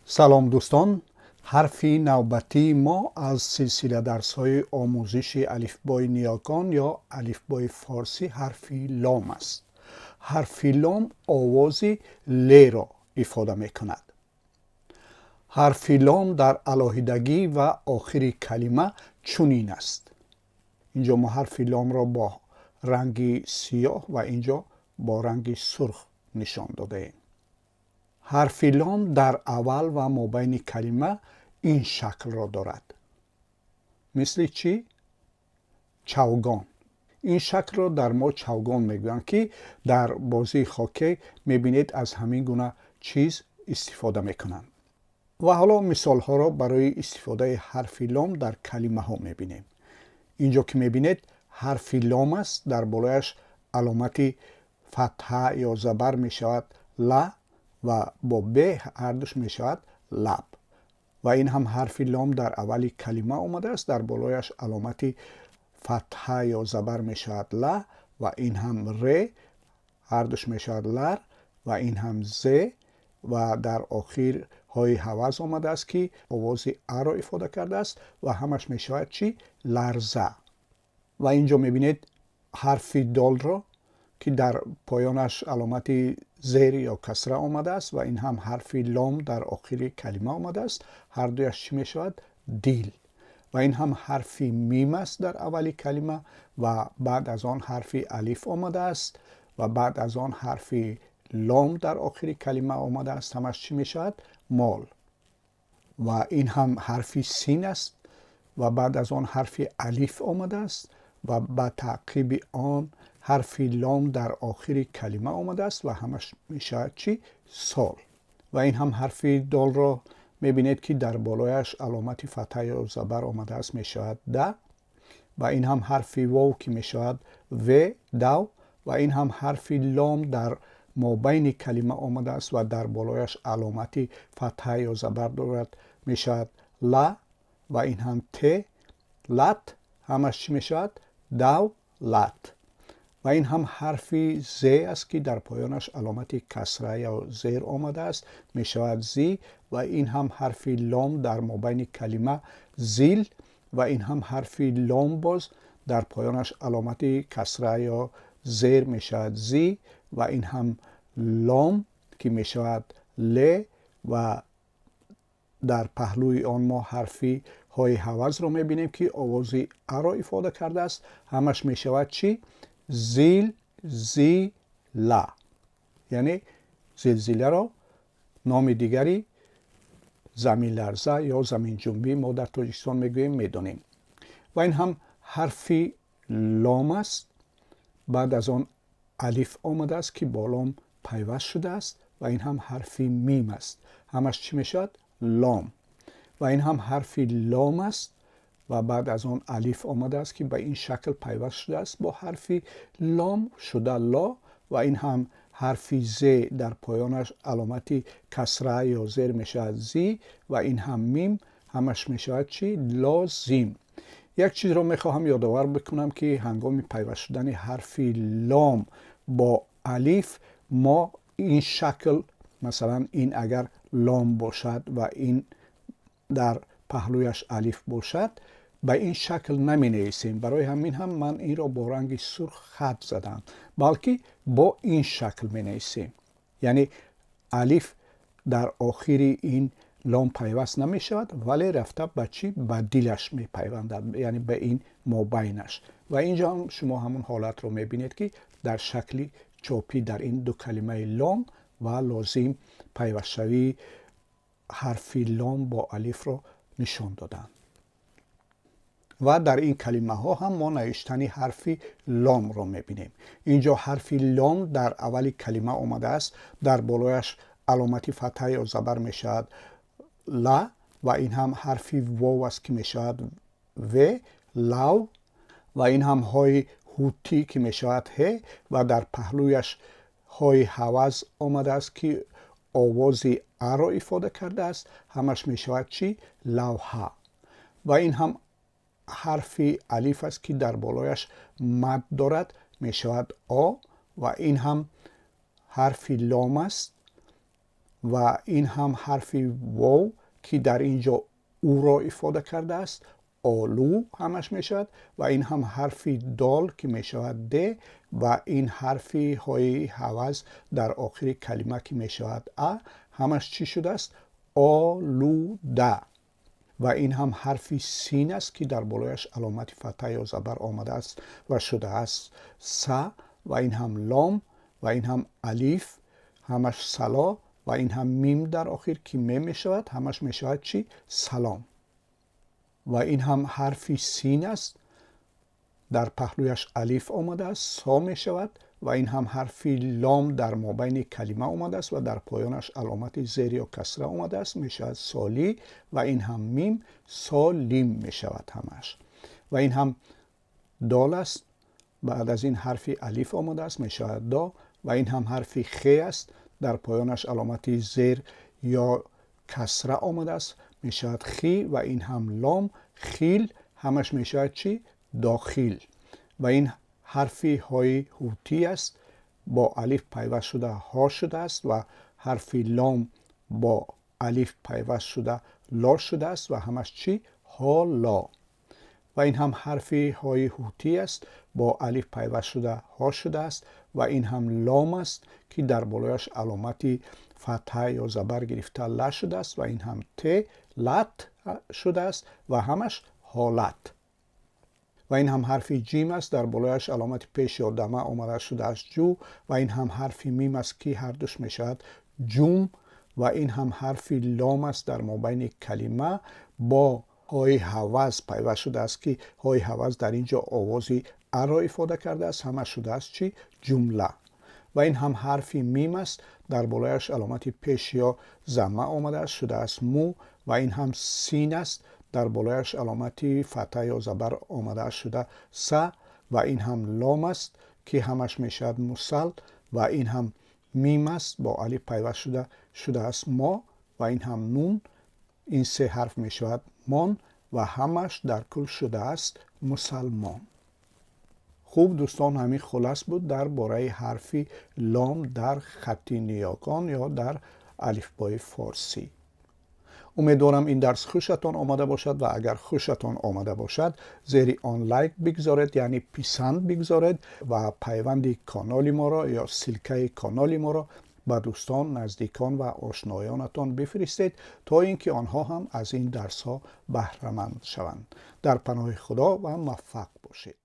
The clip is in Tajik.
Салом, дӯстон! Ҳарфи навбатии мо аз силсила дарсҳои омӯзиши алифбои ниёкон ё алифбои форсӣ ҳарфи лом аст. Ҳарфи лом овози леро ифода мекунад. Ҳарфи лом дар алоҳидагӣ ва охири калима чунин аст. Инҷо мо ҳарфи ломро бо ранги сиёҳ ва инҷо бо ранги сурх нишон додаем. Ҳарфи лом дар аввал ва мобайни калима ин шаклро дорад, мисли чӣ? Чавгон. Ин шаклро дар мо чавгон мегӯянд, ки дар бозии хоккей мебинед, аз ҳамин гуна чиз истифода мекунанд. Ва ҳоло мисолҳоро барои истифодаи ҳарфи лом дар калимаҳо мебинем. Инҷо ки мебинед, ҳарфи лом аст, дар болояш аломати фатҳа ё забар, мешавад ла ва бо б ҳардуш мешавад лаб. Ва ин ҳам ҳарфи лом дар аввали калима омадааст, дар болояш аломати фатҳа ё забар, мешавад ла. Ва ин ҳам ре, ҳардуш мешавад лар. Ва ин ҳам зе ва дар охир ҳои ҳаваз омадааст, ки овози аро ифода кардааст, ва ҳамаш мешавад чӣ? Ларза. Ва инҷо мебинед ҳарфи долро, ки дар поёнаш аломати зер ё касра омадааст, ва ин ҳам ҳарфи лом дар охири калима омадааст. Ҳардуяш чӣ мешавад? Дил. Ва ин ҳам ҳарфи мим аст дар аввали калима ва баъд аз он ҳарфи алиф омадааст ва баъд аз он ҳарфи лом дар охири калима омадааст. Ҳамаш чӣ мешавад? Мол. Ва ин ҳам ҳарфи син аст ва баъд аз он ҳарфи алиф омадааст ва ба таъқиби он ҳарфи лом дар охири калима омадааст ва ҳамаш мешавад чӣ? Сол. Ва ин ҳам ҳарфи долро мебинед, ки дар болояш аломати фатҳа ё забар омадааст, мешавад да. Ва ин ҳам ҳарфи вов, ки мешавад в, дав. Ва ин ҳам ҳарфи лом дар мобайни калима омадааст ва дар болояш аломати фатҳа ё забар дорад, мешавад ла. Ва ин ҳам т, лат. Ҳамаш чӣ мешавад? Давлат. Ва ин ҳам ҳарфи з аст, ки дар поёнаш аломати касра ё зер омадааст, мешавад зи. Ва ин ҳам ҳарфи лом дар мобайни калима, зил. Ва ин ҳам ҳарфи лом, боз дар поёнаш аломати касра ё зер, мешавад зи. Ва ин ҳам лом, ки мешавад ле, ва дар паҳлӯи он мо ҳарфи ҳои ҳавазро мебинем, ки овози аро ифода кардааст. Ҳамаш мешавад чӣ? Зил зила, яъне зилзиларо номи дигари заминларза ё заминҷунбӣ мо дар Тоҷикистон мегӯем, медонем. Ва ин ҳам ҳарфи лом аст, баъд аз он алиф омадааст, ки бо лом пайваст шудааст, ва ин ҳам ҳарфи мим аст. Ҳамаш чӣ мешавад? Лом. Ва ин ҳам ҳарфи лом аст ва баъд аз он алиф омадааст, ки ба ин шакл пайваст шудааст бо ҳарфи лом, шуда ло. Ва ин ҳам ҳарфи з, дар поёнаш аломати касра ё зер, мешавад зи. Ва ин ҳам мим. Ҳамаш мешавад чӣ? Лозим. Як чизро мехоҳам ёдовар бикунам, ки ҳангоми пайваст шудани ҳарфи лом бо алиф мо ин шакл, масалан, ин агар лом бошад ва ин дар паҳлӯяш алиф бошад, ба ин шакл наменависем. Барои ҳамин ҳам ман инро бо ранги сурх хат задам, балки бо ин шакл менависем, яъне алиф дар охири ин лом пайваст намешавад, вале рафта ба чӣ? Ба дилаш мепайвандад, яъне ба ин мобайнаш. Ва инҷо ҳам шумо ҳамон ҳолатро мебинед, ки дар шакли чопӣ дар ин ду калимаи лом ва лозим пайвастшавии ҳарфи лом бо алифро нишон доданд. Ва дар ин калимаҳо ҳам мо навиштани ҳарфи ломро мебинем. Инҷо ҳарфи лом дар аввали калима омадааст, дар болояш аломати фатҳа ё забар, мешавад ла. Ва ин ҳам ҳарфи вов аст, ки мешавад в, лав. Ва ин ҳам ҳои ҳутӣ, ки мешавад ҳе, ва дар паҳлӯяш ҳои ҳаваз омадааст, ки овози аро ифода кардааст. Ҳамаш мешавад чӣ? Лавҳа. Ва ин ҳам ҳарфи алиф аст, ки дар болояш мад дорад, мешавад о. Ва ин ҳам ҳарфи лом аст. Ва ин ҳам ҳарфи вов, ки дар ин ҷо ӯро ифода кардааст, олу ҳамаш мешавад. Ва ин ҳам ҳарфи дол, ки мешавад д, ва ин ҳарфи ҳои ҳаваз дар охири калима, ки мешавад а, ҳамаш чӣ шудааст? Олуда. Ва ин ҳам ҳарфи син аст, ки дар болояш аломати фатҳа ё забар омадааст ва шудааст са. Ва ин ҳам лом, ва ин ҳам алиф, ҳамаш сало. Ва ин ҳам мим дар охир, ки ме мешавад, ҳамаш мешавад чӣ? Салом. Ва ин ҳам ҳарфи син аст, дар паҳлӯяш алиф омадааст, со мешавад. Ва ин ҳам ҳарфи лом дар мобайни калима омадааст ва дар поёнаш аломати зер ё касра омадааст, мешавад соли. Ва ин ҳам мим, солим мешавад ҳамаш. Ва ин ҳам дол аст, баъд аз ин ҳарфи алиф омадааст, мешавад до. Ва ин ҳам ҳарфи хе аст, дар поёнаш аломати зер ё касра омадааст, мешавад хи. Ва ин ҳам лом, хил, ҳамаш мешавад чӣ? Дохил. Ва ин ҳарфи ҳои ҳутӣ аст, бо алиф пайваст шуда ҳо шудааст ва ҳарфи лом бо алиф пайваст шуда ло шудааст ва ҳамаш чӣ? Ҳоло. Ва ин ҳам ҳарфи ҳои ҳутӣ аст, бо алиф пайваст шуда ҳо шудааст. Ва ин ҳам лом аст, ки дар болояш аломати фатҳа ё забар гирифта ла шудааст. Ва ин ҳам т, лат шудааст ва ҳамаш ҳолат. Ва ин ҳам ҳарфи ҷим аст, дар болояш аломати пеш ё дама омада шудааст, ҷу. Ва ин ҳам ҳарфи мим аст, ки ҳардуш мешавад ҷум. Ва ин ҳам ҳарфи лом аст, дар мобайни калима бо ҳои ҳаваз пайваст шудааст, ки ҳои ҳаваз дар ин ҷо овози аро ифода кардааст, ҳама шудааст чӣ? Ҷумла. Ва ин ҳам ҳарфи мим аст, дар болояш аломати пеш ё замма омадааст, шудааст му. Ва ин ҳам син аст, дар болояш аломати фатҳа ё забар омадааст, шуда са. Ва ин ҳам лом аст, ки ҳамаш мешавад мусал. Ва ин ҳам мим аст, бо алиф пайваст шуда шудааст мо. Ва ин ҳам нун, ин се ҳарф мешавад мон ва ҳамаш дар кул шудааст мусалмон. Хуб, дӯстон, ҳамин хулас буд дар бораи ҳарфи лом дар хатти ниёгон ё дар алифбои форсӣ. Умедворам, ин дарс хушатон омада бошад ва агар хушатон омада бошад, зери он лайк бигзоред, яъне писанд бигзоред ва пайванди каноли моро ё ссылкаи каноли моро ба дӯстон, наздикон ва ошноёнатон бифиристед, то ин ки онҳо ҳам аз ин дарсҳо баҳраманд шаванд. Дар паноҳи Худо ва муваффақ бошед.